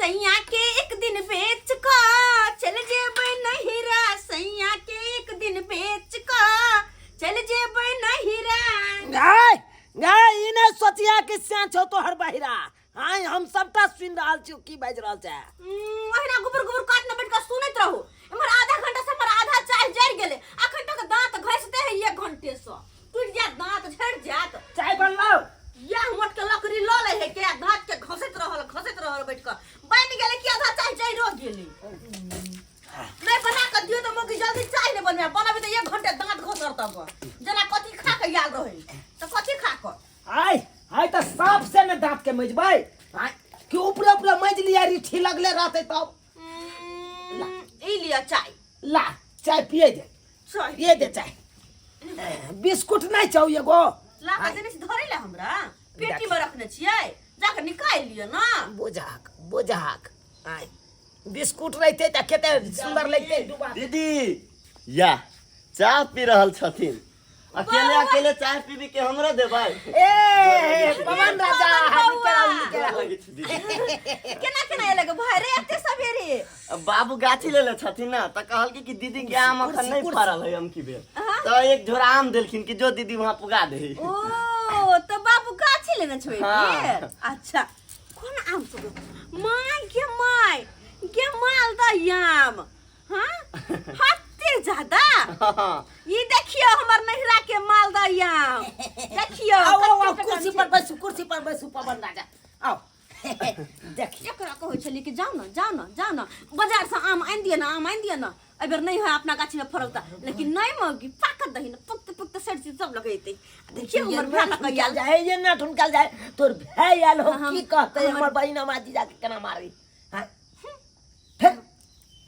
सैया के एक दिन बेच क चल जेबै नहिरा सैया के एक दिन बेच क चल जेबै नहिरा। गाय गाय, ई नहि सोचिया कि स्याह छौ तोहर बहिरा। आय हम सबटा सुनि रहल छी, की बाजि रहल छै। ओहिना गुबुर गुबुर काट न बैठ कऽ सुनैत रहू। इम्हर आधा घंटा से हमर आधा चाय जरि गेलै, अखन तक दांत घसते है। एक घंटे से टूटि जायत दांत, झड़ि जायत। चाय बनलौ? यह मोट के लकड़ी लऽ लै है के दांत के घसैत रहल, घसैत रहल बैठ कऽ। बनि गेलै कि आधा चाय जरियो गेलै? नहीं बना कऽ दियौ तऽ मौगी जल्दी चाय नहि बनबै, बनबै तऽ एक घंटे दांत घसर तब जेना कथी खा कऽ आयल रहै तऽ कथी खा कऽ। आय आय, तऽ साफ से ने दांत के मजबै आय कि ऊपरे ऊपरे मज लिया, रिठी लगले रहतै तब। ई लिअ चाय। ला चाय पिए दे। चाय पिए दे चाय। बिस्कुट नहीं छौ एगो? ला कऽ देने छी धरै लए, हमरा पेटी में रखने छियै, जाके निकालि लिअ ना। बुझाक बुझाक, आय बिस्कुट रहते तऽ कते सुंदर लगते डुबा। दीदी, या चाय पी रहल छथिन अकेले अकेले। चाय पीबी के हमरो देबै? ए पवन राजा, बौआ। निकल निकल। लगै छै दीदी। केना केना एलै गे भाय रे एते सवेरे? बाबू गाछी लेले छथिन ना, तऽ कहलकै कि दीदी के आम अखन नहीं कुर्सी। फड़ल है अमकी बेर, तऽ एक झोरा आम देलखिन कि जो दीदी वहाँ पुगा दे। ओ तऽ बाबू गाछी लेने छौ एहि हाँ। बेर? अच्छा, कोन आम सब? My गे my गे, मालदह आम। हाँ हत्ते ज्यादा। ई देखियो हमर नहिरा के मालदह आम देखियो। आओ आओ आओ। कते कुर्सी टन पर छै। बैसू, कुर्सी पर बैसू पवन राजा, आओ देखियो। एकरा कहै छलियै कि जाउ ने, जाउ ने, जाउ ने, बाजार से आम आनि दिअ ने, आम आनि दिअ ने, एहि बेर नहि है अपना गाछी में फड़ल तऽ। लेकिन नहि मौगी, पाकत दही ने पुख्त पुख्त सड़ि चीज सब लगेतै। आ देखियौ हमर भाय लऽ कऽ आयल। जाए ये ना ठुनकल जाए, तोर भाय आयल हो। हम- की कहते हमर हमर बहिन हमरा जीजा के केना मारी? हाँ? फिर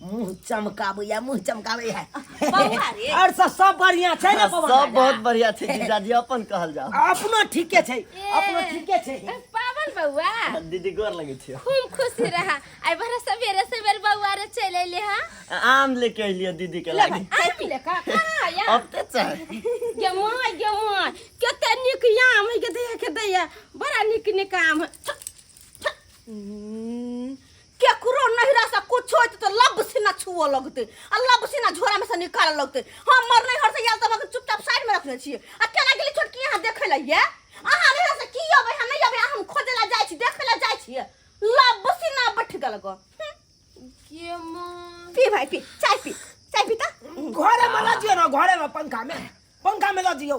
मुंह चमकाबैया, मुंह चमकाबै है। बौआ रे। और सब सब बढ़िया छै ने पवन सब राजा? बहुत बढ़िया छै जीजाजी, अपन कहल जाओ। अपनो ठीके छै, अपनो ठीके छै। पावन बौआ। दीदी, गोर लगै छियौ। खूब खुशी रहा। आइ बड़ा सवेरे सवेरे बौआ रे चलि अयले हँ। आम लेके अलियै दीदी के ले लागी। भाई। आम ले कऽ कहाँ या? अब ते चाय। गे माय गे माय, कते नीक आम है गे, दैया के दैया, बड़ा नीक नीक आम है। केकरो नहिरा से कुछ होइत तऽ लब सीना छुअ लगतै आ लब सीना झोरा में से निकालऽ लगतै। हमर नैहर से आयल तब चुपचाप साइड में रखने छियै आ केना गेली छोटकी यहाँ देखै लए? ये अहाँ नैहरा से की अबै है नहि अबै, हम खोजै लए जाइ छी, देखै लए जाइ छियै, लब सीना बैठ गेल गो। गे माय। पी भाई पी, चाय पी, चाय पी तऽ। घरे में लऽ जियौ ने, घरे में पंखा में, पंखा में लऽ जियौ।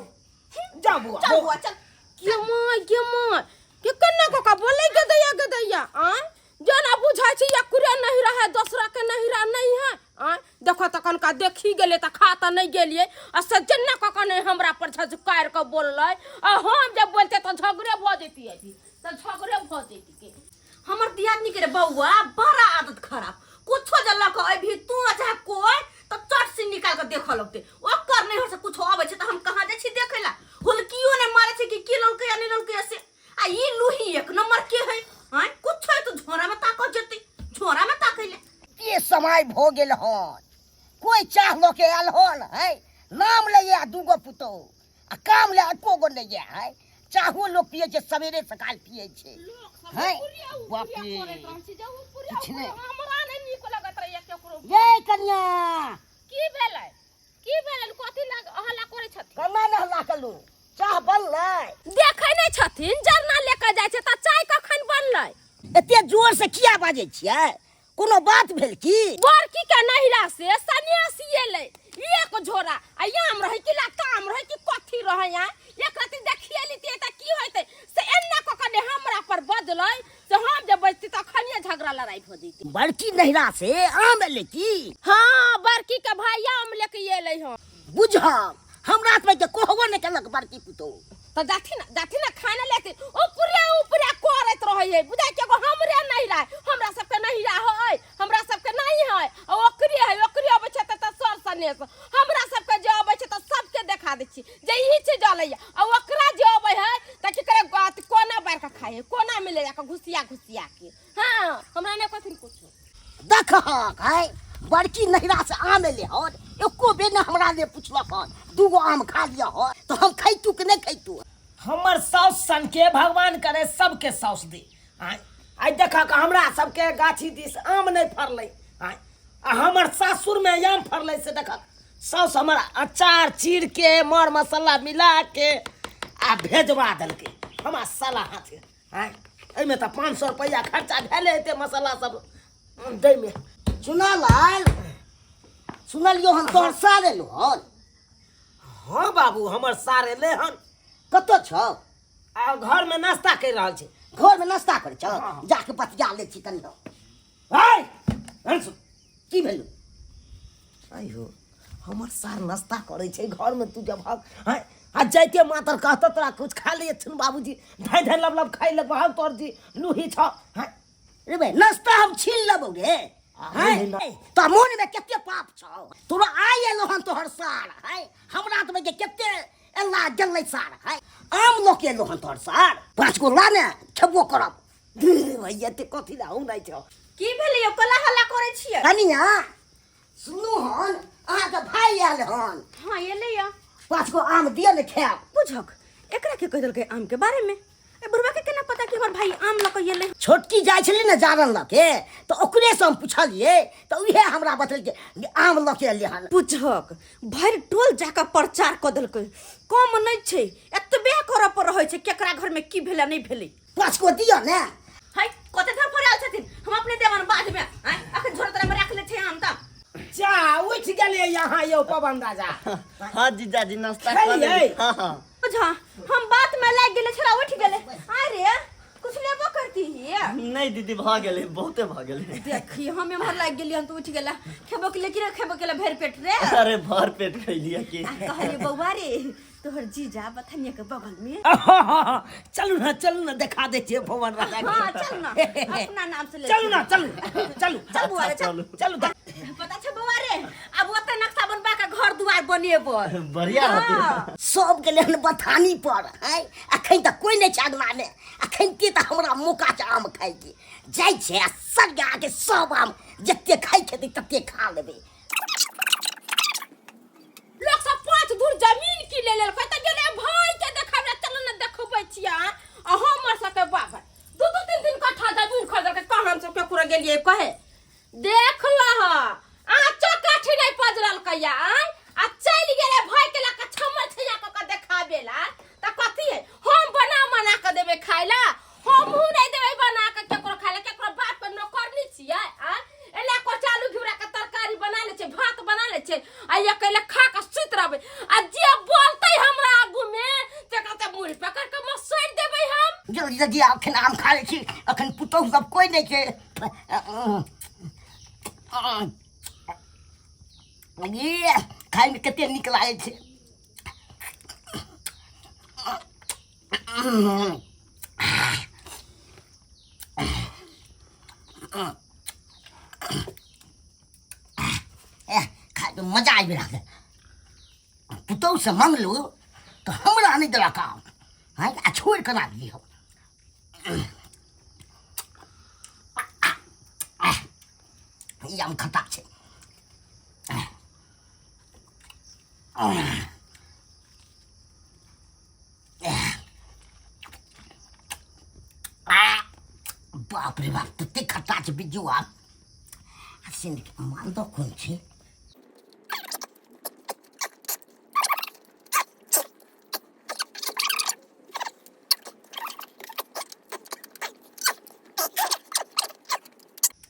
जाओ बुआ। चल बुआ चल। गे माय गे माय, के केना कऽ कऽ बोलै गे दैया गे दैया? आँय, जेना बुझाइ छै एकरे नहीं रहे, दोसरा के नहीं रह नहीं है। आँय देखो तऽ कनका देखी गेलै तऽ खा तऽ नहि गेलियै आ से जेना कऽ कऽ नहि हमरा पर झझकारि कऽ बोललै। आ हम जे बोलते तऽ झगड़े भऽ जैतियै, तऽ झगड़े भऽ जैतियै। हमर दियादनी के रे बौआ बड़ा आदत खराब, कुछो जे लऽ कऽ अबही तू आ चाहे कोई तऽ चट से निकाल कऽ देखऽ लगतै। ओकर नैहर से कुछो अबै छै तऽ हम कहाँ जाइ छी देखै ला? हुलकियो नहि मारै छै कि की ललकै या नहि ललकै से। आ ई लूही एक नंबर के है। आँय, कुछो है तऽ झोरा में ताकऽ जेतै, झोरा में ताकै ले। के समय भऽ गेल हन, कोई चाह लऽ के आयल हन है, नाम लैया दूगो पुतोहु आ काम ले एको गो नहि है। चाहो लोक पियै छै, सवेरे सकाल पियै छै है। बाप रे, किछु नहि। हमरा नहि नीक लगैत रहैया केकरो। ये कनिया। की भेलै, की भेलै? कथी लग हल्ला करै छथिन? केना ने हल्ला कलू? चाह बनलै? देखै नहि छथिन, जरना ले कऽ जाइ छै तऽ चाय कखन बनलै? एते जोर से किया बाजै छियै? कोनो बात भेल की? बड़की के नहिरा से सन्यासी एलै, एक झोरा आ आम रहै कि लताम रहै कि कथी रहै। आ एक रति देखिए लितियै तऽ की होइतै? से एना कऽ कऽ ने हमरा पर बजलै से हम जे बजती तखनिए झगड़ा लड़ाई भऽ जैतै। बड़की नहिरा से आम एलै की? हाँ, बड़की के भाई आम लेके एलै हँ। बुझल, हमरा सबके कहबो नहि केलक बड़की पुतोहु। तऽ जाथिन जाथिन ने खाना लेते, ऊपरे ऊपरे करैत रहै है। बुझाइ कि एगो हमरे नहिरा है, हमरा सबके नहिरा है, हमरा सबके नहीं है आ ओकरे है। ओकरे अबै छै तऽ सर सनेस, हमरा सबके जे अबै छै तऽ सबके देखा दै छी जे ई चीज अलैया। आ ओकरा जे अबै है तऽ की करे? अथी कोना बारि कऽ खाइ है, कोना में ले जाकऽ घुसिया घुसिया के। हाँ, हमरा नहि कथिन कुछो। देखहक है, बड़की नहिरा से आम एलै हन, एको बेर ने हमरा ले पुछलक हन, दूगो आम खा लिअ हन तऽ हम खैतू कि नहि खैतू। हमर साउस सन के भगवान करे सबके साउस दे। आँय, आइ देखक हमरा सबके गाछी दिस आम नहि फड़लै आँय आ हमर सासुरमे आम फड़लै से देखक साउस हमर अचार चीर के मर मसाला मिला के आ भेजवा देलकै हमरा साला हाथे आँय एहिमे तऽ 500 रुपैआ खर्चा भेलै हेतै मसाला सब दैमे। सुना लाल, सुनलियो हम तोहर सार एलो हन। हाँ बाबू, हमर सार एलै हन। कतऽ छौ? आ घरमे नाश्ता करि रहल छै। घरमे नाश्ता करै छौ? हाँ। जाके बतिया लै छी कनि हम। हाय हंसू, की भेलो? आइयो हमर सार नाश्ता करै छै घरमे, तू जब हक हँ आ जाइते मातर कहतौ तोरा कुछ खा लिए छुन बाबूजी, धाइ धाइ लब लब खाइ लगबो हम तोर जी लूही छौ। हँ रे भाई, नाश्ता हम छीन लेबौ रे। हैं तो मोन में कते पाप छौ तोरा? आइ एलो हन तोहर सार है, हमरा तो के कते एला गेलै सार है, आम लऽ के एलो हन तोहर सार, 5 गो ला ने खेबो करब। भैया ते कथी ला हूँ नहि छौ? की भेलै यौ, कला हल्ला करै छियै? कनिया सुनू हन, अहाँके भाई आयल हन। हाँ एलै या। 5 गो आम दिअ ने खायब। बुझक एकरा के कहि देलकै आम के बारे में? ए बुढ़वा के केना पता कि हमर भाई आम लऽ के एलै? छोटकी जाइ छलै ने जारन लऽ के, तऽ ओकरे से हम पुछलियै तऽ उहे हमरा बतेलकै जे आम लऽ के एलै हन। बुझक भरि टोल जाकऽ प्रचार कऽ देलकै। कम नहि छै, एतबे करऽ पर रहै छै केकरा घर में की भेलै नहि भेलै। 5 गो दिअ ने। है कते धर फड़ायल छथिन, हम अपने देवन बाद में। आँय अखन झोरा तोरा में राख ले छै आम तऽ। जा उठि गेलियै यहाँ यौ पवन राजा। हाँ जीजाजी, नाश्ता कऽ खेलियै? लेली। हाँ हाँ। बुझा हम बात में लागि गेलै, छोरा उठि गेलै। अरे कुछ लेबो करती ही? नहि दीदी, भऽ गेलै, बहुते भऽ गेलै। देखी हम एम्हर लागि गेलियै हन तऽ उठि गेला। खेबो के लेकिन खेबो के भरि पेट रे? अरे भर पेट खैलियै की। आ कहलियै बौआ रे, तोहर जीजा बथनिया के बगल में। चलू ना, चलू ना, देखा दै छियै पवन राजा के। हाँ चल ना, अपना नाम से ले। चलू ना, चलू चलू। चल बौआ रे, चल। चलू। चलू। पता छै बौआ रे, आब ओते नक्शा बनबा के घर दुआर बनेबो। बढ़िया रहतै। सब गेलै हन बथानी पर है, अखन तऽ कोइ नहि छै अङ्गनामे। अखन के तऽ हमरा मौका छै आम खाइके, जाइ छै आ सग आके सब आम जते खाइ खेतै तते खा लेबै। लोक सब 5 धूर जमीन की ले लेलकै तऽ गेलै भाई के देखाबै। चल ने देखबै छियै। आ हमर सबके बाप 2 2 3 3 कट्ठा जमीन खरीदलकै, कहाँ हम सब केकरो गेलियै कहे? देख लह, आँचो काठी नहि पजरलकै आय आ चलि गेलै भाई के लऽ कऽ छमर छैया कऽ कऽ देखाबे ला। तऽ कथी है, हम बना बना कऽ देबै खाय ला? हमहूँ नहि देबै बना कऽ केकरो खाय ला। केकरो बाप के नौकरनी छियै? आँय एला कोचालू घिउरा के तरकारी बना लै छै, भात बना लै छै आ अकेले खा कऽ सुति रहबै, आ जे बोलतै हमरा आगू मे तेकरा तऽ मुड़ी पकड़ कऽ मसोरि देबै हम। जल्दी जल्दी अखन आम खा लै छी, अखन पुतहु सब कोइ नहि छै। ये खायमे कते नीक लागै छै। एह, खायमे मजा आबि रहल है। पुतहु से मंगलू तऽ हमरा नहि देलक आम हँ, आ छोड़ि कऽ राखि हम। ई आम खट्टा छै। बाप रे बाप, तते खट्टा छै बिज्जू आम। आ से मालदह कोन छै?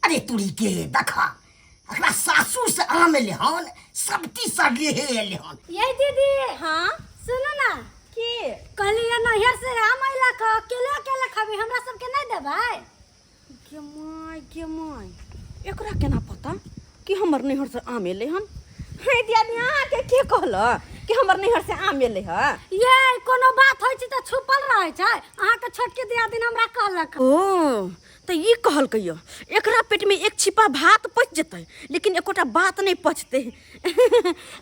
अरे तुरी के देखा, एकरा सासुर से आम एलै हन, सबटी सड़ले हे एलै हन। ये दीदी। हाँ सुनू ना। की? कहलियै नैहर से आम अयलक हँ, अकेले अकेले खबी, हमरा सबके नहि देबै? गे my, गे my, एकरा केना पता कि हमर नैहर से आम एलै हन? हे दियादनी, अहाँके के कहलक कि हमर नैहर से आम एलै हँ? ये कोनो बात होइ छै तऽ छुपल रहै छै? अहाँके छोटकी दियादिन हमरा कहलक। ओ तऽ ई कहलकै यऽ, एकरा पेटमे एक छिपा भात पचि जेतै लेकिन एकोटा बात नहि पचतै।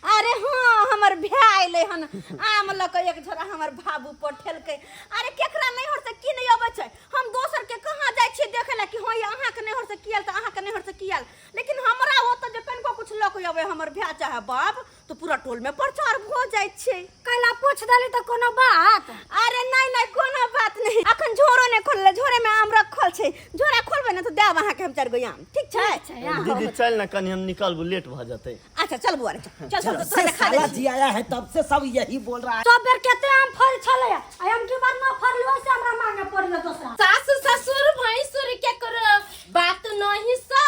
अरे हाँ, हमर भाय एलै हन आम लऽ कऽ, एक झोरा हमर बाबू पठेलकै। अरे केकरा नैहर से की नहि अबै छै, हम दोसर के कहाँ जाइ छियै देखै लए कि हाँ ये अहाँके नैहर से की आयल तऽ अहाँके नैहर से की आयल, लेकिन हमरा ओतऽ जे कनिको कुछ लऽ कऽ अबै हमर भाय चाहे बाप तऽ पूरा टोल में प्रचार भऽ जाइ छै। कैला पूछ देली तऽ कोनो बात? अरे नहीं नहीं, कोनो बात नहीं। अखन झोरो नहीं खोलले, झोरे में आम रखल छै, झोरा दियाब अहाँके हम चारि गो आम, ठीक छै? छै, आम। दीदी चल ना, कनी हम निकलबू, लेट भऽ जेतै। अच्छा चल बौआ रे, चल चल, जब तोरा से देखा दै साला छी। जी आया है तब से सब यही बोल रहा है। सब बेर कते आम फल छलै आ हम की बार न फरलो से हमरा मांगे पड़ल दोसरा। सास ससुर भैंसुर के करो बात नहीं सा,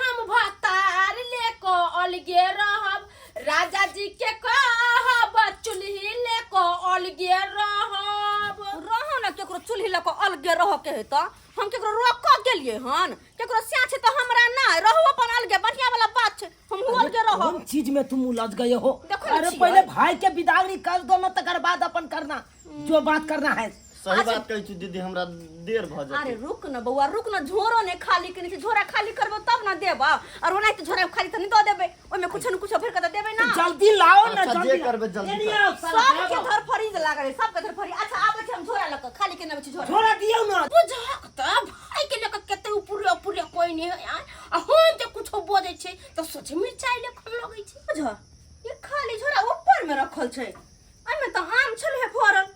हम भतार ले को अलगे रहब, राजा जी के कहब चुल्ही ले को अलगे रहब। रहो ना, केकरो चूल्ही लऽ कऽ अलगे रह के है तऽ हम केकरो रोक कऽ गेलियै हन? केकरो स्या छै तऽ हमरा ना रहू अपन अलगे, बढ़िया वाला बात छै, हमहूँ अलगे रहब। कौन चीज में तुम उलझ गए हो? देखो ना अरे छियै। पहले भाई के बिदागरी कर दो ना, तकर बाद अपन करना जो बात करना है। सही बात कहै छी दीदी, हमरा देर भऽ अरे जेतै। रुक न बौआ, रुक न, झोरो ने खाली केने छै, झोरा खाली करबो तब न देबो, और ओनाहिते झोरा खाली तऽ नहि दऽ देबै, ओहिमे कुछो न कुछो भरि कऽ तऽ देबै ना। जल्दी लाओ ना। अच्छा, जे जल्दी करबै जल्दी एनी कर। आओ, साला, सबके आबो। धरफड़ी लागल है, सबके धरफड़ी। अच्छा आबै छै हम झोरा लऽ कऽ, खाली केने आबै छी झोरा। झोरा दियौ ना। बुझक तऽ भाई के लेके कते ऊपरे ऊपरे कोई नहीं है यार, आ हम जे कुछो बजै छै तऽ सोचे मिरचाई लेखन लगै छै। बुझ ई खाली झोरा ऊपर में रखल छै, एहिमे तऽ आम छलै हे फरल,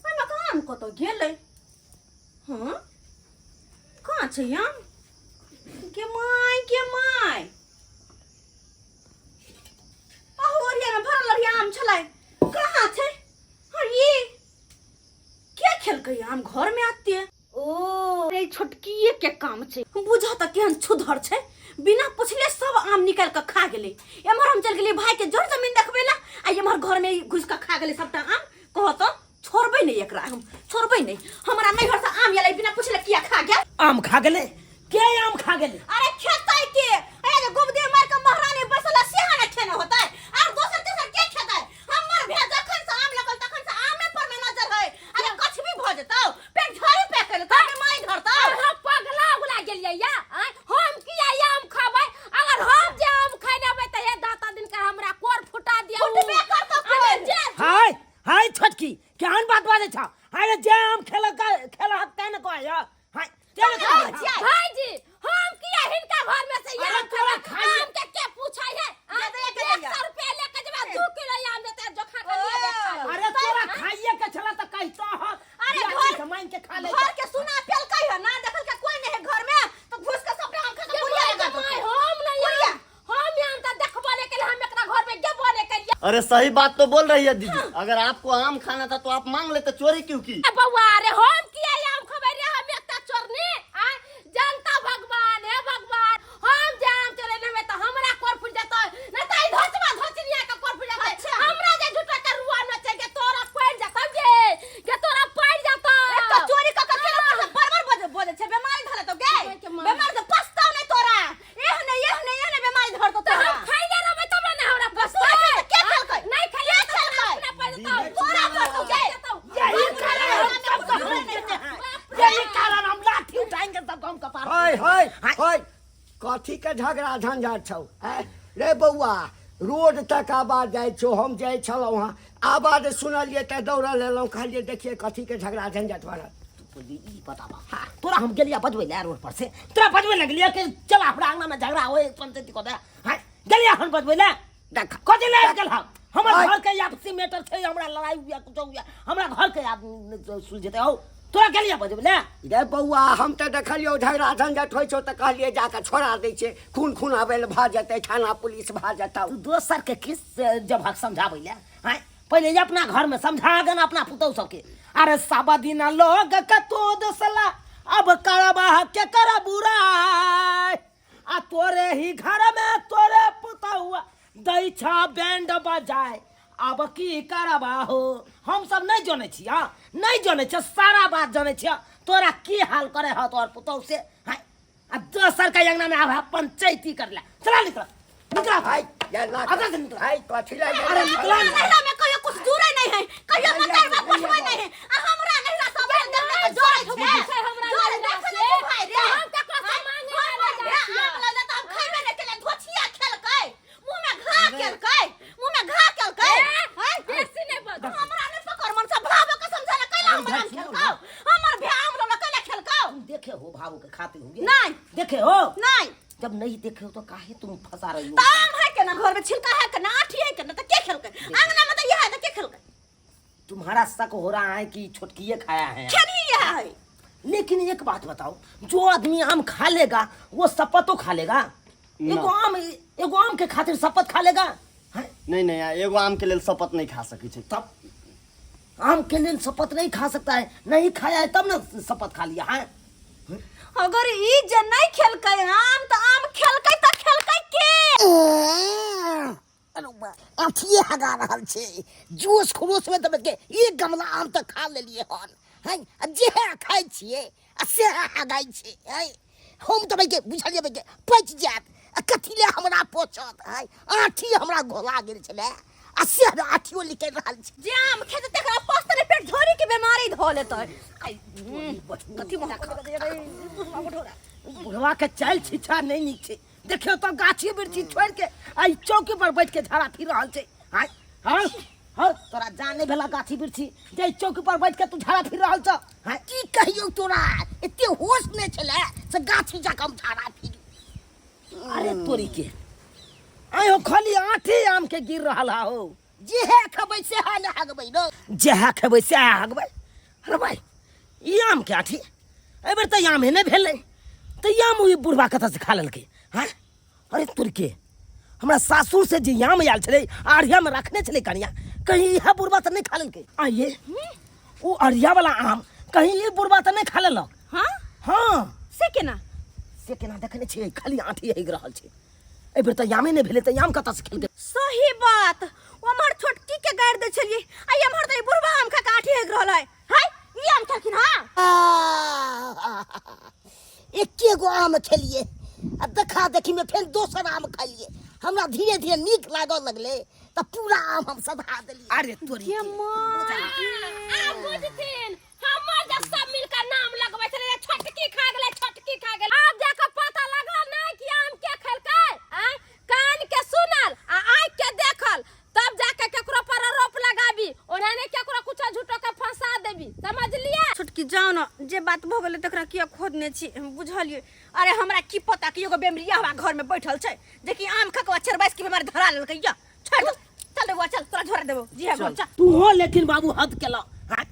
एहिमे तऽ आम कतऽ गेलै? हँ कहाँ छै आम? के my के my, अहू ओरिया में भरल रही आम छलै, कहाँ छै? अरे के खेलकै आम घर में आते? ओ रे छोटकिए के काम छै, बुझ तऽ केहन छुधर छै, बिना पुछले सब आम निकाल कऽ खा गेलै। एम्हर हम चलि गेलियै भाई के जर जमीन देखबै ला, आ एम्हर घर में घुसि कऽ खा गेलै सबटा आम। कह तऽ छोड़बै नहि एकरा, हम छोड़बै नहि। हमरा नैहर से आम एलै, बिना पुछले किया खा गेल? आम खा गेलै के? आम खा गेलै? अरे खेतै के? अरे जे गुबदे मार के महारानी बैसल सेहा ने खेने होतै, आर दोसर तेसर के खेतै? हमर भे जखन से आम लगल तखन से आमे पर में नजर है। अरे कछ भी भ जेतौ, पेट झाड़ी पैक कर लेतौ, बीमारी धरतौ। अहाँ पगला उगला गेलियै या? आँय? हम किया ई आम खबै? अगर हम जे आम खाइ लेबै तऽ हे दाता दिन के हमरा कोर फुटा दिया। फुटबे करतौ अरे कोर। जे हाय हाय छोटकी, केहन बात बाजै छ? हाय रे, जे आम खेलक खेलक तैं ने कहै हँ। हाय, तें ने कहै हँ। भाईजी, हम किया हिनका घर में से अरे आम तोरा खबै? खाइए। आम के के पूछै है? दे दे, के एक दैया। सौ रुपया लेके जेबै, 2 किलो आम देतै, जोखा के लिए खा लेबै। अरे तोरा खाइए के छला तऽ कहितो हँ। अरे बियाह से मांगि के खा ले। घर के सुना पेलकै है ना, देखल के कोई नहीं है घर में तो घुस के सबटा आम खा के के पुड़िया माय लगा के माय, देलकै। हम नहीं पुड़िया। आम, हम आम तऽ देखबो नहीं केलियै, हम एकरा घर में गेबो नहीं केलियै। अरे सही बात तो बोल रही है दीदी, अगर आपको आम खाना था तो आप मांग लेते, चोरी क्यों की? ए बौआ रे, हम किया आम खबै रे? हम एकटा चोरनी आय? जनता भगवान हे भगवान, हम जे आम चोरेने हेबै तऽ हमरा कोर फुटि जेतै, नहि तऽ ई धोचबा धोचनिया के कोर फुटि जेतै। हमरा जे झूठा के रुआ नचै के तोरा पड़ि जेतौ गे, गे तोरा पड़ि जेतौ। एक तो चोरी कऽ के खेलक से बड़ बड़ बजे बजे छै, बेमारी धरे तो गे, के माय। बेमारी तो पछताव नहीं तोरा, एहने एहने एहने बेमारी धरतो तऽ तोरा। हम खैले रहबै तब ने हमरा तू पछतै। के खेलकै? नहि खैले के तऽ खेलकै? अपना पड़ि जेतौ। तोरा पड़तौ गे। यही कारण हम सबको हम देते हैं, यही कारण हम लाठी उठाएंगे सबको हम कपार। हाय हाय हाय, कथी के झगड़ा झंझट छौ? आँय? रे बौआ, रोड तक आवाज जाइ छौ, हम जाइ छलहुँ हँ, आवाज सुनलियै तऽ दौड़ल एलहुँ, कहलियै देखियै कथी के झगड़ा झंझट भरल। पहिले ई बताबा, तोरा हम गेलिया बजबै ले रोड पर से, तोरा बजबै लगलिया कि चल अपना अंगना में झगड़ा होए पंचायती को दे। हां, गेलिया हम बजबै ले? देख। कथी ले गेल हम? हमर आय। घर के आपसी मैटर छै, हमरा लड़ाई हुआ कुछो हुआ, हमरा घर के आप सुलझेते हो, तोरा गेलिया बजबै ले? रे बौआ, हम तऽ देखलियौ झगड़ा झंझट होइ छौ तऽ कहलियै जाकऽ छोड़ा दै छियै, खून खून आबै लए भऽ जेतै, थाना पुलिस भऽ जेतौ। तू दोसर के किस जब हक समझाबै ले? हां, पहिले अपना घर में समझा गन अपना पुतौ सबके। अरे सब दिन लोग कतो दोसला, अब करबा के कर बुराई, आ तोरे ही घर में तोरे पुतौआ दै छा बैंड बजाय, अब की करबा हो? हम सब नहीं जनै छियै, नहीं जनै छियै, सारा बात जनै छियै, तोरा की हाल करे ह तोहर पुतौ से। हाय, आ दोसर के अंगना में आब पंचायती कर ले। चला निकल निकला। हाय, ये ना। आगा से निकला। हाय, कथी लए अरे निकला ना। नैहरा में कहियो कुछ जुड़े नहीं है, कहियो मकर में पठबै नहीं है, आ हमरा नैहरा सब देख देख के जोड़े छै। छै हमरा जोड़े नैहरा देख से। ले भाई रे। तऽ हम ककरो से मांगे हमर ले भे जाइ छियै। आम लऽ तऽ हम खैबे नहि केलियै, धोछिया खेलकै, मुँह में घा केलकै, मुँह में घा केलकै। हैं? बेसी नहि बजू। हमरा नहि पकड़ मन से भावो के समझा ले, कैला हमर आम खेलकौ? हमर भे आम लऽ कैला खेलकौ? तुम देखे हो भावो के खाते हुए? नहीं। देखे हो? नहीं। जब नहीं देखे हो तो काहे तुम फंसा रही हो? तऽ आम है के ना घर में, छिलका है के ना, आठी है के ना, तऽ के खेलकै? अंगना में तऽ इएह है, तऽ के खेलकै? तुम्हारा शक हो रहा है कि छोटकिए खाया है? खेलही इएह है। लेकिन एक बात बताओ, जो आदमी आम खा लेगा वो शपथो खा लेगा? एगो आम, एगो आम के खातिर शपथ खा लेगा? हैं? नहीं नहीं, एगो आम के लेल शपथ नहीं खा सकै छै। तब आम के लेल शपथ नहीं खा सकता है, नहीं खाया है तब ना शपथ खा लिया है। अगर ई जे नहीं खेलकै आम त आम खेलकै त खेलकै के? अरे बा, अथिए हगा रहल छै। जोश खरोश में तऽ के एक गमला आम तऽ खा लेलिए हन हैं, आ जेहे खाइ छियै आ सेहे हगाइ छै हैं। हम तऽ के बुझलियै के पचि जायत आ कथी ले हमरा पचत हैं। आँठी हमरा घोला गेल छलै आ से हमरा आँठियो निकलि रहल छै। जे आम खेतै तकरा पचतै नहि, पेट झोरी के बीमारी धऽ लेतै। कथी बुढ़वा के चालि छिछा नहि नीक छै। देखियौ तऽ गाछी वृक्षी छोड़ि के आ ई चौकी पर बैठ के झाड़ा फिर रहल छै। आँय, हँ हँ, तोरा जान नहि भेला गाछी वृक्षी जे चौकी पर बैठ के तू झाड़ा फिर रहल छ? आँय, की कहियौ तोरा, एते होश नहि छलै से गाछी जाके हम झाड़ा फिरी। अरे तोरी के, आँय हो, खाली आँठी आम के गिर रहल हा हो। जेहे खेबै सेहे ने हगबै रो। जेहे खेबै सेहे हगबै। अरे भाई, ई आम के आँठी एहिबेर तऽ आमे नहि भेलै, तऽ ई आम ई बुढ़बा कतऽसँ खा लेलकै? हँ, अरे तुरके, हमरा सासुर से जे आम आयल छलै आरियामे रखने छलै कनिया, कहीं इएह बुढ़बा तऽ नहि खा लेलकै? आइए ओ अरिया वाला आम कहीं ई बुढ़बा तऽ नहि खा लेलक? हाँ। हाँ। से केना? से केना देखने छियै, खाली आँठी हेग रहल छै। एहिबेर तऽ आमे नहि भेलै तऽ आम कतऽसँ खेलकै? सही बात, ओमहर छोटकी के गारि दै छलियै आ एमहर तऽ ई बुढ़बा आम खा के आँठी हेग रहल है। हाय, ई आम खेलखिन? हाँ, एके गो आम खेलिए आ देखा देखी में फेर दोसर आम खेलिए, हमरा धीरे धीरे नीक लागऽ लगलै तऽ पूरा आम हम सधा देलियै। अरे तोरी के। आब बुझथिन हमर जब सब मिलकर नाम लगबै छलै, छोटकी खा गेलै, छोटकी खा गेलै। आब जाके पता लागल नहि कि आम के खेलकै। आँय, कान के सुनल आ आँखि के देखल तब जाके केकरो पर आरोप लगाबी, ओना नहि केकरो कुछो झूठो के फंसा देबी, समझलिए? छोटकी, जाओ न, जे बात भऽ गेलै तकरा किया खोदने छी, बुझलियै? अरे हमरा की पता कि एगो बेमरिया हमरा घर में बैठल छै जे कि आम खा के चरबाइस के बीमारी धरा लेलकै। या छोड़ दो, चल रे बुआ, चल तोरा झोरा देबो जी है, चल। तूहो लेकिन बाबू हद केला। हाँ,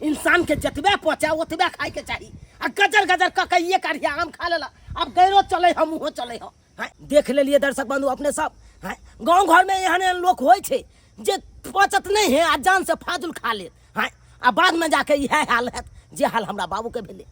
इंसान के जतबे पचा ओतबे खाए के चाही, आ गजर गजर क के एक अढ़िया आम खा लेला। अब गैरो चले हम उहो चले हम। हाँ, देख लेलिए दर्शक बंधु अपने सब। हाँ, गाँव घर में एहन एहन लोग होइ छै जे पचत नहीं है आ जान से फाजुल खा ले। हाँ, आ बाद में जाके इएह हाल हैत जे हाल हमरा बाबू के भेलै।